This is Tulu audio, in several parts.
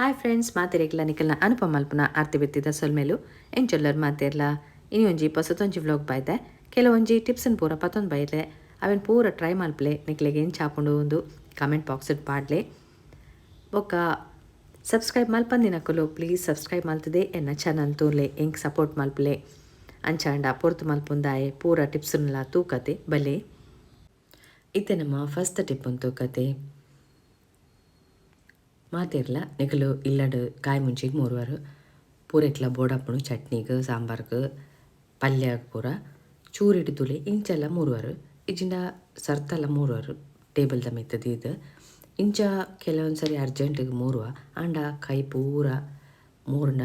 ಹಾಯ್ ಫ್ರೆಂಡ್ಸ್, ಮಾತೆರೆಗ್ಲ ನಿಕಲ್ನ ಅನುಪಮ ಮಲ್ಪುನ ಆರ್ತಿ ಬಿತ್ತಿದ ಸೊಲ್ಮೆಲು. ಎಂಚೊಲ್ಲರ್ ಮಾತೆರ್ಲ? ಇನಿ ಒಂಜಿ ಪೊಸತೊಂಜಿ ವ್ಲಾಗ್ ಬೈದೆ. ಕೆಲವೊಂಜಿ ಟಿಪ್ಸ್ನ್ ಪೂರ ಪತ್ತೊಂದು ಬೈದೆ. ಅವೆನ್ ಪೂರ ಟ್ರೈ ಮಲ್ಪಲೆ. ನಿಕ್ಲೆಗ್ ಎಂಚ ಆಪುಂಡು ಒಂದು ಕಮೆಂಟ್ ಬಾಕ್ಸ್ ಪಾಡ್ಲೆ. ಬೊಕ್ಕ ಸಬ್ಸ್ಕ್ರೈಬ್ ಮಲ್ಪಂದಿನಕುಲು ಪ್ಲೀಸ್ ಸಬ್ಸ್ಕ್ರೈಬ್ ಮಲ್ತದೆ ಎನ್ನ ಚಾನಲ್ ತೂಲೆ, ಎಂಕ್ ಸಪೋರ್ಟ್ ಮಲ್ಪಲೆ. ಅಂಚಾಂಡ ಪೊರ್ತು ಮಲ್ಪುಂದಾಯೆ ಪೂರ ಟಿಪ್ಸ್ನ್ಲ ತೂಕತೆ ಬಲೆ. ಇತ್ತೆ ನಮ್ಮ ಫಸ್ಟ್ ಟಿಪ್ ತೂಕತೆ. ಮಾತೆರ್ಲ ನಿಕಲು ಇಲ್ಲಡ್ ಕಾಯಿ ಮುಂಚಿಗ್ ಮೂರುವರು. ಪೂರೆಕ್ಲ ಬೋಡಾಪುಂಡು ಚಟ್ನಿಗ್, ಸಾಂಬಾರ್ಗ್, ಪಲ್ಯಗ್ ಪೂರ. ಚೂರಿಡ್ ತುಲೆ ಇಂಚೆಲ್ಲ ಮೂರುವರು, ಇಜ್ಜಿಂಡ ಸರ್ತಲ ಮೂರುವರು ಟೇಬಲ್ದ ಮಿತ್ತ್ ದೀದ್. ಇಂಚ ಕೆಲವೊಂದು ಸರಿ ಅರ್ಜೆಂಟಿಗೆ ಮೂರುವ ಆಂಡ ಕೈ ಪೂರ ಮೂರ್ಂಡ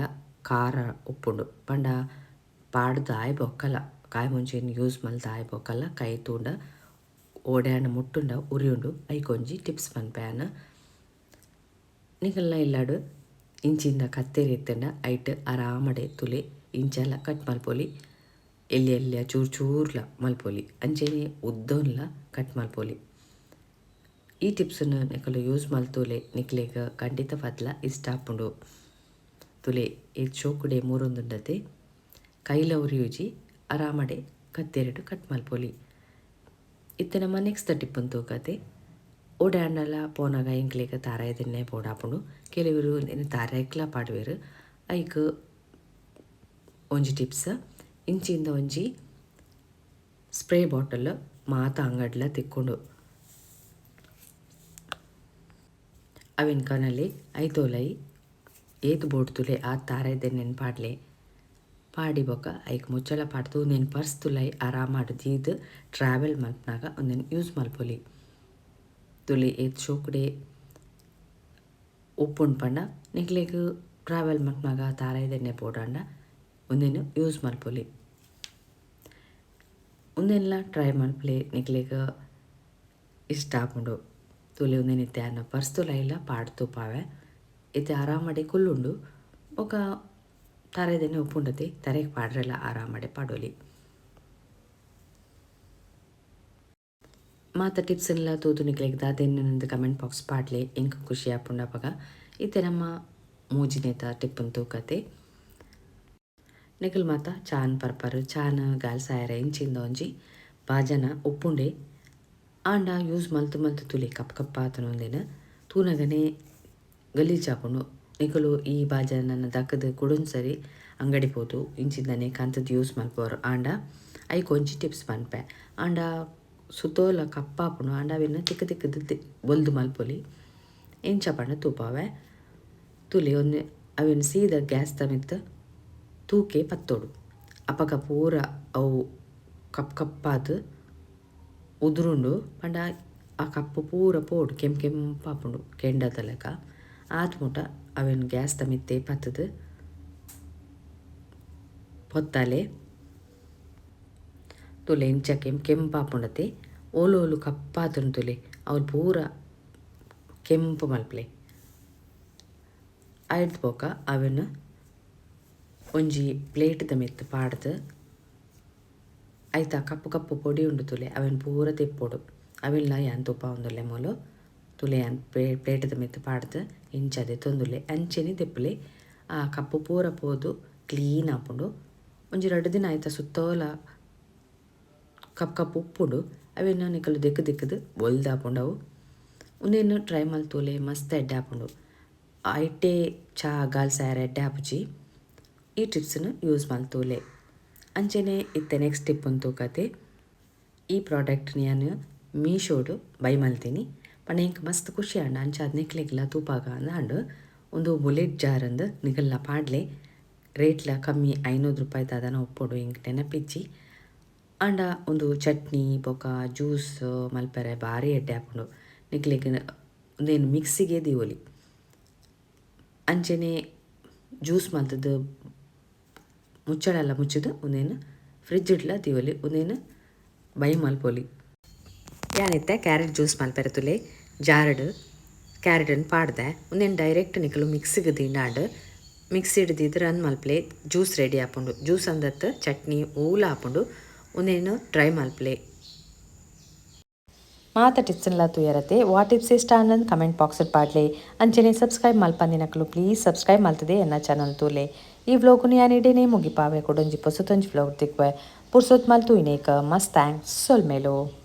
ಖಾರ ಉಪ್ಪುಂಡು. ಪಂಡ ಪಾಡ್ದ್ ಆಯ್ ಬೊಕ್ಕಲ, ಕಾಯಿ ಮುಂಚಿನ್ ಯೂಸ್ ಮಲ್ತ್ ಆಯ್ ಬೊಕ್ಕಲ ಕೈ ತೂಂಡ ಓಡ್ಯಾನ ಮುಟ್ಟುಂಡ ಉರಿಯುಂಡು. ಐಕೊಂಜಿ ಟಿಪ್ಸ್ ಪನ್ಪೆ ಯಾನ್. ನಿಕಲ್ನ ಇಲ್ಲಡ್ ಇಂಚಿಂದ ಕತ್ತೆರಿ ಇತ್ತಂಡ ಐಟ್ ಆರಾಮಡೆ ತುಲೆ ಇಂಚಲ ಕಟ್ ಮಲ್ಪೊಲಿ. ಎಲ್ಯ ಎಲ್ಯ ಚೂರು ಚೂರ್ಲ ಮಲ್ಪೊಲಿ, ಅಂಚೆನೆ ಉದ್ದೊನ್ಲ ಕಟ್ ಮಲ್ಪೊಲಿ. ಈ ಟಿಪ್ಸ್ನ್ ನಿಕುಲು ಯೂಸ್ ಮಲ್ತೂಲೆ, ನಿಕ್ಲೆಗ್ ಖಂಡಿತವಾದ್ಲ ಇಷ್ಟ ಆಪುಂಡು. ತುಲೆ ಏತ್ ಶೋಕುಡೆ ಮೂರೊಂದುಂಡತೆ. ಕೈಲ ಉರಿಯುಜಿ, ಆರಾಮಡೆ ಕತ್ತೆರಿಡ್ ಕಟ್ ಮಲ್ಪೊಲಿ. ಇತ್ತೆ ನಮ್ಮ ನೆಕ್ಸ್ಟ್ ಟಿಪ್ಪನ್ ತೂಕತೆ. ಓಡಾಂಡಲ ಪೋನಗ ಎಂಕ್ಲೆಗ್ ತಾರಾಯಿದೆಣ್ಣೆ ಬೋಡಾಪುಂಡು. ಕೆಲವರು ತಾರಾಯಿಕ್ಲ ಪಾಡುವೆರ್. ಐಕ್ ಒಂಜಿ ಟಿಪ್ಸ್. ಇಂಚಿಂದ ಒಂಜಿ ಸ್ಪ್ರೇ ಬಾಟಲ್ ಮಾತ ಅಂಗಡ್ಲ ತಿಕ್ಕುಂಡು. ಅವೆನ್ ಕನಲೆ, ಐತೋಲೈ ಏತ್ ಬೋಡ್ತುಲೆ ಆ ತಾರಾಯಿದೆಣ್ಣೆನ್ ಪಾಡ್ಲೆ. ಪಾಡಿ ಬೊಕ್ಕ ಐಕ್ ಮುಚ್ಚಳ ಪಾಡ್ದು ಉಂದೆನ್ ಪರ್ಸ್ ತುಲೈ ಆರಾಮಾಡ್ ದೀದ್ ಟ್ರಾವೆಲ್ ಮಲ್ಪುನಗ ಉಂದೆನ್ ಯೂಸ್ ಮಲ್ಪೊಲಿ. ತುಲೆ ಏತ್ ಶೋಕುಡೆ ಉಪ್ಪುಂಡು ಪಂಡ ನಿಕ್ಲೆಗ್ ಟ್ರಾವೆಲ್ ಮಲ್ಪುನಗ ತಾರಾಯಿದೆಣ್ಣೆ ಬೋಡಾಂಡ ಉಂದೆನ್ ಯೂಸ್ ಮಲ್ಪೊಲಿ. ಉಂದೆನ್ಲ ಟ್ರೈ ಮಲ್ಪುಲೆ, ನಿಕ್ಲೆಗ್ ಇಷ್ಟ ಆಪುಂಡು. ತುಲೆ ಉಂದೆನ್ ಇತ್ತೆ ಆರ್ನ ಪರ್ಸ್ ತುಲೈಲ ಪಾಡ್ ತೂಪಾವೆ. ಇತ್ತೆ ಆರಾಮಡೆ ಕುಲ್ಲುಂಡು. ಬೊಕ ತಾರಾಯಿದೆಣ್ಣೆ ಉಪ್ಪುಂಡತೆ, ತರೆಕ್ ಪಾಡ್ರೆಲ ಆರಾಮಡೆ ಪಾಡೊಲಿ. ಮಾತ ಟಿಪ್ಸ್ನ್ಲ ತೂದು ನಿಕ್ಲೆಗ್ ದಾದ ಕಮೆಂಟ್ ಬಾಕ್ಸ್ ಪಾಡ್ಲೆ, ಎಂಕ್ ಖುಷಿ ಆಪುಂಡು ಅಪಗ. ಇತ್ತೆ ನಮ್ಮ ಮೂಜಿನೇತ ಟಿಪ್ಪನ್ ತೂಕತೆ. ನಿಕುಲು ಮಾತ ಚಾನ್ ಪರ್ಪರ್. ಚಾನ್ ಗಾಲ್ಸಾಯರೆ ಇಂಚಿಂದ ಒಂಜಿ ಬಾಜನ ಉಪ್ಪುಂಡೆ. ಆಂಡ ಯೂಸ್ ಮಲ್ತು ಮಲ್ತು ತುಲೆ ಕಪ್ ಕಪ್ಪಾತುನ. ಉಂದೆನ್ ತೂನಗನೆ ಗಲೀಜಾಪುಂಡು. ನಿಕುಲು ಈ ಬಾಜನನ್ ದಕ್ಕದ್ ಕುಡೊಂಜಿ ಸರಿ ಅಂಗಡಿ ಪೋದು ಇಂಚಿಂದನೆ ಕಂತುದು ಯೂಸ್ ಮಲ್ಪುವರು. ಆಂಡ ಐಕ್ ಒಂಜಿ ಟಿಪ್ಸ್ ಪನ್ಪೆ. ಆಂಡ ಸುತೋಲ ಕಪ್ಪಾಪುಂಡು, ಆಂಡ ಅವೆನ್ ತಿಕ್ಕ್ ತಿಕ್ಕುದು ಬೊಲ್ದು ಮಲ್ಪೊಲಿ. ಎಂಚ ಪಂಡ ತೂಪಾವೆ. ತುಲೆ, ಒಂಜಿ ಅವೆನ್ ಸೀದ ಗ್ಯಾಸ್ ದ ಮಿತ್ತ್ ತೂಕೆ ಪತ್ತೊಡು. ಅಪಗ ಪೂರ ಅವು ಕಪ್ ಕಪ್ಪಾದ್ ಉದುರುಂಡು. ಪಂಡ ಆ ಕಪ್ಪು ಪೂರ ಪೋಡು, ಕೆಂಪು ಕೆಂಪಾಪುಂಡು ಕೆಂಡದ ಲೆಕ. ಆತ್ ಮುಟ ಅವೆನ್ ಗ್ಯಾಸ್ ದ ಮಿತ್ತೇ ಪತ್ತುದು ಪೊತ್ತಲೆ. ತೂಲೆ, ಇಂಚ ಕೆಂಪು ಕೆಂಪಾಪುಂಡತೆ. ಓಲು ಓಲು ಕಪ್ಪಾತುಂಡು ತೂಲೆ, ಅವ್ಲು ಪೂರ ಕೆಂಪು ಮಲ್ಪಲೆ. ಐಡ್ದ್ ಬೊಕ ಅವೆನ್ ಒಂಜಿ ಪ್ಲೇಟ್ ದ ಮಿತ್ತ್ ಪಾಡ್ದ್ ಐತ ಕಪ್ಪು ಕಪ್ಪು ಪೊಡಿ ಉಂಡು ತೂಲೆ, ಅವೆನ್ ಪೂರ ದೆಪ್ಪೊಡು. ಅವೆನ್ಲ ಯಾನ್ ತೂಪಾವೊಂದುಲ್ಲೆ ಮೂಲು. ತೂಲೆ, ಯಾನ್ ಪ್ಲೇಟ್ ದ ಮಿತ್ತ್ ಪಾಡ್ದ್ ಇಂಚ ದೆತ್ತೊಂದುಲ್ಲೆ. ಅಂಚೆನೆ ದೆಪ್ಪುಲೆ. ಆ ಕಪ್ಪು ಪೂರ ಪೋದು ಕ್ಲೀನ್ ಆಪುಂಡು. ಒಂಜಿ ರಡ್ಡ್ ದಿನ ಐತ ಸುತ್ತೋಲ ಕಪ್ಪು ಕಪ್ಪು ಉಪ್ಪುಂಡು, ಅವೆನ್ ನಿಕುಲು ದೆಕ್ಕ್ ದೆಕ್ಕುದು ಬೊಲ್ದಾಪುಂಡು ಅವು. ಉಂದೆನ್ ಟ್ರೈ ಮಲ್ತೊಲೆ, ಮಸ್ತ್ ಎಡ್ಡೆ ಆಪುಂಡು. ಐಟೇ ಚಾ ಗಾಲ್ಸಾಯೆರೆ ಎಡ್ಡೆ ಆಪುಜಿ. ಈ ಟಿಪ್ಸ್ನ್ ಯೂಸ್ ಮಲ್ತೊಲೆ. ಅಂಚೆನೆ ಇತ್ತೆ ನೆಕ್ಸ್ಟ್ ಟಿಪ್ ತೂಕತೆ. ಈ ಪ್ರಾಡಕ್ಟ್ ಯಾನ್ ಮೀಶೋಡ್ ಬೈ ಮಲ್ತಿನಿ. ಪಂಡ ಎಂಕ್ ಮಸ್ತ್ ಖುಷಿ ಆಂಡ್, ಅಂಚಾದ್ ನಿಕ್ಲೆಗ್ಲ ತೂಪಾಗ ಅಂದ್. ಉಂದು ಬುಲೆಟ್ ಜಾರ್ ಅಂದ್. ನಿಕಲ್ನ ಪಾಡ್ಲೆ. ರೇಟ್ಲ ಕಮ್ಮಿ, 500 ರೂಪಾಯಿ ದಾದನ ಉಪ್ಪೊಡು, ಎಂಕ್ ನೆನಪಿಜ್ಜಿ. ಆಂಡ ಉಂದು ಚಟ್ನಿ ಬೊಕ ಜ್ಯೂಸ್ ಮಲ್ಪೆರೆ ಬಾರಿ ಎಡ್ಡೆ ಆಪುಂಡು. ನಿಕ್ಲೆಗ್ ಉಂದೆನ್ ಮಿಕ್ಸಿಗೆ ದೀವೊಲಿ. ಅಂಚೆನೆ ಜ್ಯೂಸ್ ಮಲ್ತುದು ಮುಚ್ಚಳ ಮುಚ್ಚುದು ಉಂದೆನ್ ಫ್ರಿಡ್ಜ್ ಡ್ಲ ದೀವೊಲಿ. ಉಂದೆನ್ ಬೈ ಮಲ್ಪೊಲಿ. ಯಾನಿತ್ತೆ ಕ್ಯಾರೆಟ್ ಜ್ಯೂಸ್ ಮಲ್ಪೆರೆ ತುಲೆ ಜಾರ್ಡ್ ಕ್ಯಾರೆಟನ್ ಪಾಡ್ದೆ. ಉಂದೆನ್ ಡೈರೆಕ್ಟ್ ನಿಕುಲು ಮಿಕ್ಸಿಗ್ ದೀಂಡಾಂಡ್ ಮಿಕ್ಸಿಡ್ ದೀದ್ ರನ್ ಮಲ್ಪಲೆ, ಜ್ಯೂಸ್ ರೆಡಿ ಆಪುಂಡು. ಜ್ಯೂಸ್ ಅಂದತ್ ಚಟ್ನಿ ಓಲ ಆಪುಂಡು. ಉಂದೆನ್ ಟ್ರೈ ಮಲ್ಪಲೆ. ಮಾತ ಟಿಪ್ಸ್ನ್ಲ ತೂಯರತೆ. ವಾ ಟಿಪ್ಸ್ ಇಷ್ಟ ಆಂಡ್ ಕಮೆಂಟ್ ಬಾಕ್ಸ್ ಪಾಡ್ಲೆ. ಅಂಚನೆ ಸಬ್ಸ್ಕ್ರೈಬ್ ಮಲ್ಪಂದಿನಕುಲು ಪ್ಲೀಸ್ ಸಬ್ಸ್ಕ್ರೈಬ್ ಮಲ್ತದೆ ಎನ್ನ ಚಾನಲ್ ತೂಲೆ. ಈ ವ್ಲಾಗ್ನು ಯಾನ್ ಇಡೇನೆ ಮುಗಿಪಾವೆ. ಕುಡೊಂಜಿ ಪೊಸತೊಂಜಿ ವ್ಲಾಗ್ ತಿಕ್ವೆ. ಪುರ್ಸೊತ್ ಮಲ್ತು ಇನೇಕ ಮಸ್ತ್ thanks. ಸೊಲ್ಮೆಲು.